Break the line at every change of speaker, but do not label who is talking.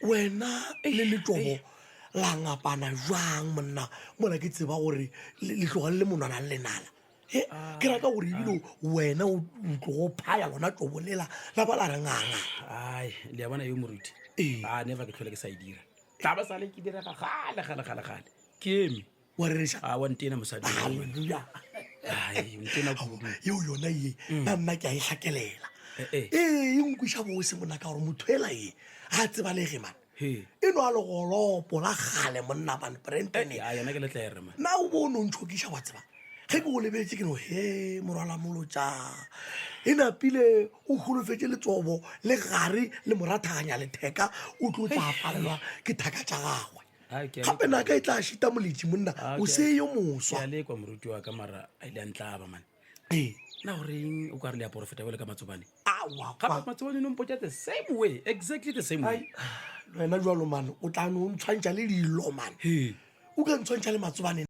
Wena le letšobo la ngapana jwang monna mola ke tseba gore le tloga le le monwana le lenala he ke rata gore ebile wena o tlogo phaya lona tlobo lela la ba la re nganga
ai le ya bona yo moruti
Ee.
a never ke tlhole ke sa e dira tla ba sale ke direga gale gale gale gale ke eme
wa rereša
a wa ntena mosadi
halleluja
ai ntena kudu
yeo yona ye na nna ke a e hlakelela
Eh, eh.
ee e nkwiša bose monna ka gore motho ela ye ga a tsebalege mane
He.
e no a legolopo la gale monna man brandon
a yona ke letlere man
na o bo o no ntšhokiša wa tseba ge ke go lebeletse ke no he morwala molotša e napile o holofetše letsobo le gare le morathaganya letheka o tlo tla palelwa ke thaka tša gagwe
Ai, ke a
gape
lekwa.
naka e tla šita moletši monna
Ah,
o
ke a-
se yo
ke
moswa
a lekwa moruti wa ka mara a ile a ntlaba man
ee
na goreng o ka re le ya porofeta bjale ka matsobane
awa
gape matsobane no mpotsa the same way exactly the same way
le wena jalo mane o tla no ntshwantšha le dilo mane
He.
o ka ntshwantšha le matsobane.